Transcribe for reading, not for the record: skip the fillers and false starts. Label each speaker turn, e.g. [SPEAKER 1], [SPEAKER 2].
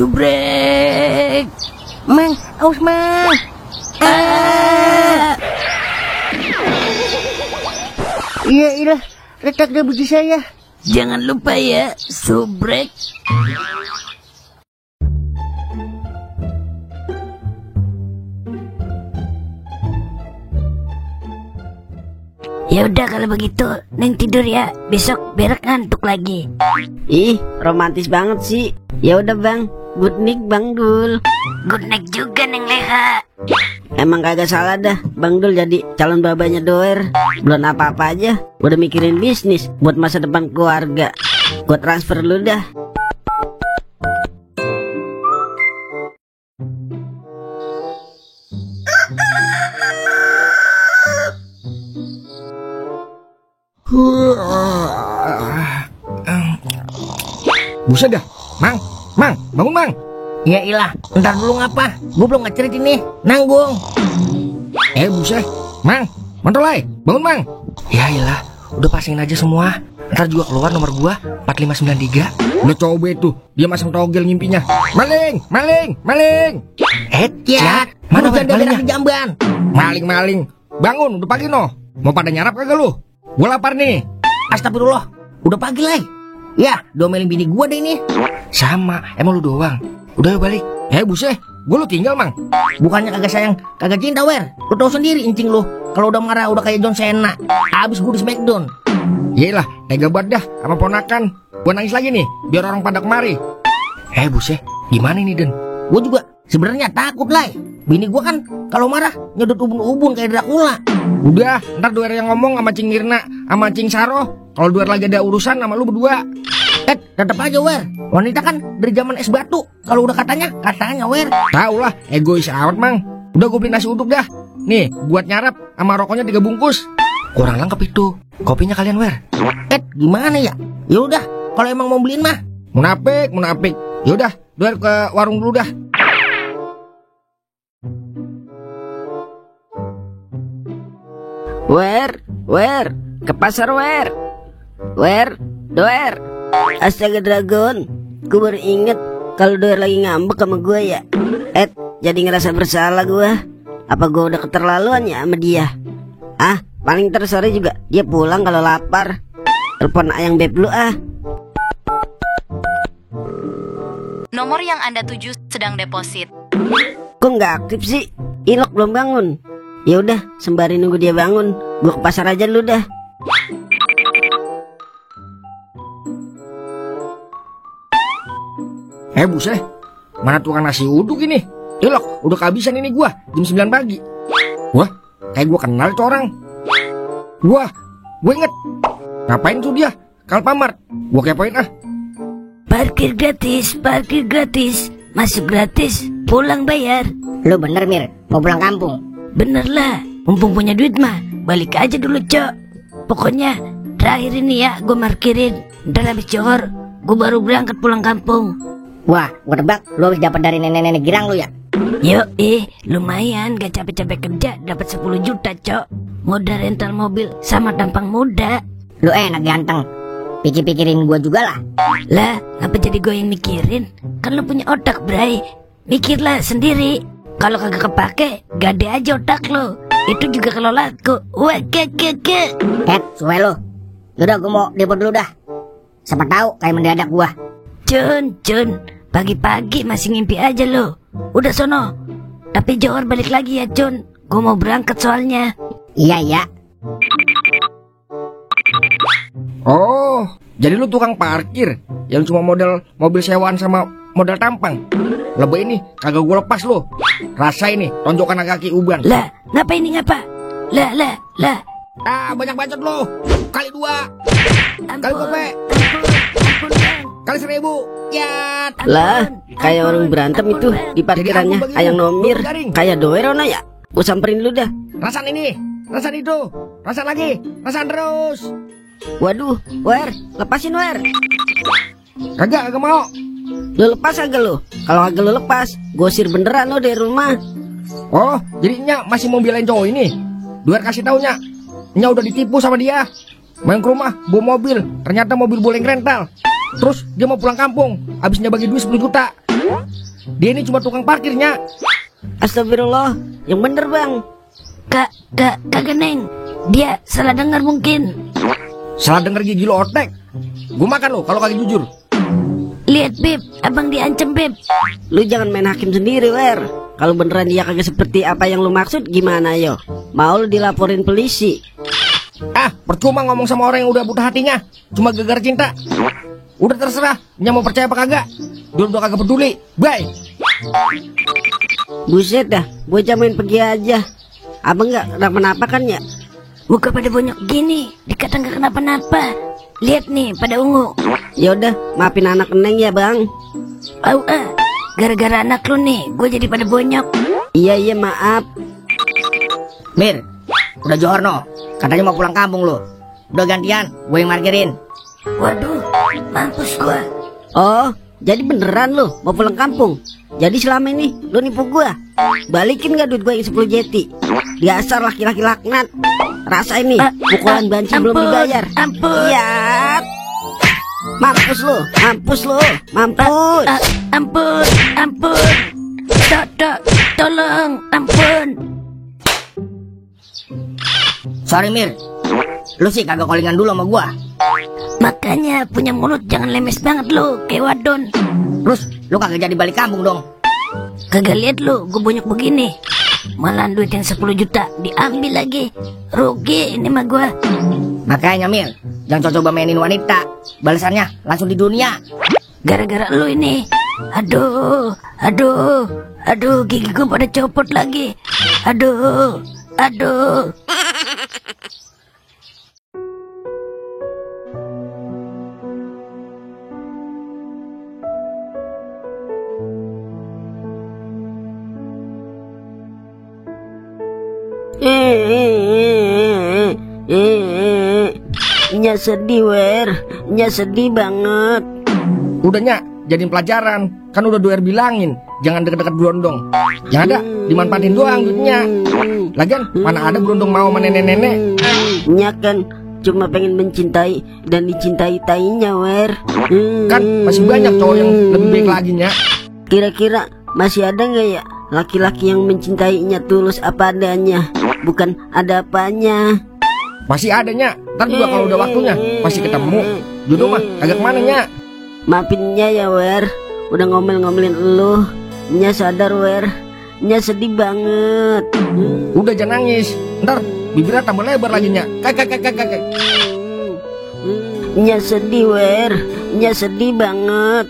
[SPEAKER 1] Subrek.
[SPEAKER 2] Mang, aus mang. Iya, letak deh biji saya.
[SPEAKER 1] Jangan lupa ya, subrek. Ya udah kalau begitu, Neng tidur ya. Besok berak ngantuk lagi.
[SPEAKER 3] Ih, romantis banget sih. Ya udah Bang, good night Bang Dul.
[SPEAKER 1] Good night juga Neng Leha.
[SPEAKER 3] Emang kagak salah dah Bang Dul jadi calon babanya Doer. Belum apa-apa aja udah mikirin bisnis buat masa depan keluarga. Gua transfer lu dah.
[SPEAKER 4] Buset dah, Mang, bangun Mang.
[SPEAKER 2] Ya ilah, ntar dulu ngapa? Gue belum ngecerit ini, nanggung.
[SPEAKER 4] Buset, Mang, mantolai, bangun Mang.
[SPEAKER 5] Ya ilah, udah pasangin aja semua. Ntar juga keluar nomor gua 4593.
[SPEAKER 4] Udah coba tuh, dia masang togel ngimpinya. Maling.
[SPEAKER 2] Ya,
[SPEAKER 5] mana
[SPEAKER 2] jangan
[SPEAKER 5] malingnya?
[SPEAKER 2] daerah jamban.
[SPEAKER 4] Maling. Bangun, udah pagi no. Mau pada nyarap kagak lu? Gua lapar nih.
[SPEAKER 2] Astagfirullah, udah pagi lah. Ya, domelin bini gua deh ini.
[SPEAKER 5] Sama, emang lu doang. Udah yuk balik.
[SPEAKER 4] Buset, gua lu tinggal Mang.
[SPEAKER 2] Bukannya kagak sayang, kagak cinta, Wer. Lu tau sendiri incing lu. Kalau udah marah udah kayak John Cena. Abis gua di Smackdown.
[SPEAKER 4] Yelah, tega banget dah sama ponakan. Gua nangis lagi nih, biar orang pada kemari.
[SPEAKER 5] Buset, gimana ini Den?
[SPEAKER 2] Gua juga sebenarnya takut lah. Bini gua kan kalau marah nyedot ubun-ubun kayak Dracula.
[SPEAKER 4] Udah, ntar Duer yang ngomong sama Cing Mirna, sama Cing Saro. Kalau Duer lagi ada urusan sama lu berdua.
[SPEAKER 2] Tetep aja, Wer. Wanita kan dari zaman es batu. Kalau udah katanya, Wer.
[SPEAKER 4] Tau lah, egois amat Mang. Udah gue beli nasi uduk dah. Nih, buat nyarap sama rokoknya 3 bungkus.
[SPEAKER 5] Kurang lengkap itu. Kopinya kalian Wer.
[SPEAKER 2] Gimana ya? Ya udah, kalau emang mau beliin mah.
[SPEAKER 4] Munafik. Ya udah, Duer ke warung dulu dah.
[SPEAKER 3] Wer, ke pasar Wer, Doer. Astaga Dragon, gue baru inget kalau Doer lagi ngambek sama gue ya. Jadi ngerasa bersalah gue. Apa gue udah keterlaluan ya sama dia? Paling ntar sore juga dia pulang kalau lapar. Telepon ayang beb lu
[SPEAKER 6] Nomor yang Anda tuju sedang deposit.
[SPEAKER 3] Kok nggak aktif sih? Ilok belum bangun. Ya udah, sembari nunggu dia bangun, gue ke pasar aja dulu dah.
[SPEAKER 4] Buset, mana tukang nasi uduk ini? Ilok, udah kehabisan ini gua, jam 9 pagi. Wah, kayak gua kenal tuh orang. Gue inget. Ngapain tuh dia? Kalpamart. Gua kepoin
[SPEAKER 1] Parkir gratis, masuk gratis, pulang bayar.
[SPEAKER 2] Lu bener Mir, mau pulang kampung?
[SPEAKER 1] Bener lah, mumpung punya duit mah, balik aja dulu Cok. Pokoknya terakhir ini ya gue markirin. Ntar habis johor, gue baru berangkat pulang kampung.
[SPEAKER 2] Wah, gue tebak lu habis dapat dari nenek-nenek girang lu ya?
[SPEAKER 1] Lumayan, gak capek-capek kerja, dapat 10 juta Cok. Modal rental mobil sama tampang muda.
[SPEAKER 2] Lu enak ganteng, pikir-pikirin gue juga lah.
[SPEAKER 1] Lah, ngapa jadi gue yang mikirin? Kan lu punya otak Bray, mikirlah sendiri. Kalau kagak kepake, gade aja otak lo. Itu juga kalau laku. Wah,
[SPEAKER 2] suwe lo. Yaudah, gue mau depot dulu dah. Siapa tahu kayak mendadak gua.
[SPEAKER 1] Cun, pagi-pagi masih ngimpi aja lo. Udah sono. Tapi Johor balik lagi ya Cun. Gue mau berangkat soalnya.
[SPEAKER 2] Iya.
[SPEAKER 4] Oh, jadi lu tukang parkir yang cuma modal mobil sewaan sama modal tampang. Lebih ini kagak gue lepas lu. Rasain nih tonjokan kaki uban.
[SPEAKER 1] Lah, ngapa ini ngapa? Lah.
[SPEAKER 4] Banyak bacot lu. Kali 2. Kali gope. Kali 1000. Ya.
[SPEAKER 3] Lah, kayak orang berantem itu di parkirannya ayang nomir. Kayak Doer ona ya. Gue samperin lu dah.
[SPEAKER 4] Rasain ini, rasain itu, rasain lagi, rasain terus.
[SPEAKER 3] Waduh, Wer, lepasin Wer.
[SPEAKER 4] Kagak mau.
[SPEAKER 3] Lu lepas agak lu. Kalau agak lu lepas, gue usir beneran lo dari rumah.
[SPEAKER 4] Oh, jadinya masih mau belain cowok ini. Duer kasih taunya, Nya udah ditipu sama dia. Main ke rumah, bawa mobil, ternyata mobil boleh rental. Terus dia mau pulang kampung, habisnya bagi duit 10 juta. Dia ini cuma tukang parkirnya.
[SPEAKER 3] Astagfirullah, yang bener bang.
[SPEAKER 1] Kagak Neng. Dia salah dengar mungkin.
[SPEAKER 4] Salah denger gigi lo otek. Gue makan lo kalau kagak jujur.
[SPEAKER 1] Lihat Beb, abang diancam Beb.
[SPEAKER 3] Lu jangan main hakim sendiri, Wer. Kalau beneran dia kagak seperti apa yang lu maksud, gimana yo? Mau lu dilaporin polisi?
[SPEAKER 4] Percuma ngomong sama orang yang udah buta hatinya, cuma gara-gara cinta. Udah terserah, dia mau percaya apa kagak. Dia udah kagak peduli. Bye.
[SPEAKER 3] Buset dah, bocah main pergi aja. Abang nggak kenapa-napa kan ya?
[SPEAKER 1] Muka pada bonyok gini, dikata nggak kenapa-napa. Lihat nih, pada ungu.
[SPEAKER 3] Yaudah, maafin anak Neng ya bang.
[SPEAKER 1] Gara-gara anak lu nih, gue jadi pada bonyok.
[SPEAKER 3] Iya maaf.
[SPEAKER 2] Mir, udah johor no. Katanya mau pulang kampung lo. Udah gantian, gue yang markirin.
[SPEAKER 1] Waduh, mampus gue.
[SPEAKER 3] Oh, jadi beneran lu mau pulang kampung? Jadi selama ini lu nipu gua? Balikin gak duit gua yang 10 jeti? Dasar laki-laki laknat. Rasain nih, pukulan banci belum dibayar.
[SPEAKER 1] Ampun.
[SPEAKER 3] Iya. Mampus lu, mampus lu, mampus.
[SPEAKER 1] Ampun. Tolong, ampun.
[SPEAKER 2] Sorry Mir, lu sih kagak callingan dulu sama gua.
[SPEAKER 1] Makanya punya mulut jangan lemes banget lu, kayak wadon.
[SPEAKER 2] Terus lu kagak jadi balik kampung dong.
[SPEAKER 1] Kagak lihat lu, gue bonyok begini. Malah duit yang 10 juta diambil lagi. Rugi ini mah gua.
[SPEAKER 2] Makanya Mir, jangan coba mainin wanita. Balasannya langsung di dunia.
[SPEAKER 1] Gara-gara lu ini. Aduh, gigi gue pada copot lagi. Aduh.
[SPEAKER 3] Nya sedih Wer, nya sedih banget.
[SPEAKER 4] Udah Nyak, jadiin pelajaran. Kan udah Doer bilangin, jangan deket-deket berondong. Yang ada, dimanfaatin doang duitnya. Lagian, mana ada berondong mau sama nenek-nenek.
[SPEAKER 3] Nya kan cuma pengen mencintai dan dicintai tainya Wer.
[SPEAKER 4] Kan masih banyak cowok yang lebih baik lagi Nyak.
[SPEAKER 3] Kira-kira masih ada nggak ya laki-laki yang mencintainya tulus apa adanya, bukan ada apanya?
[SPEAKER 4] Masih ada Nyak, ntar juga kalau udah waktunya pasti ketemu. Jodoh mah kagak kemana Nyak.
[SPEAKER 3] Maafin Nya ya Wer, udah ngomel-ngomelin lu. Nya sadar Wer, Nya sedih banget.
[SPEAKER 4] Udah jangan nangis, ntar bibirnya tambah lebar lagi Nyak.
[SPEAKER 3] Nya sedih Wer, Nya sedih banget.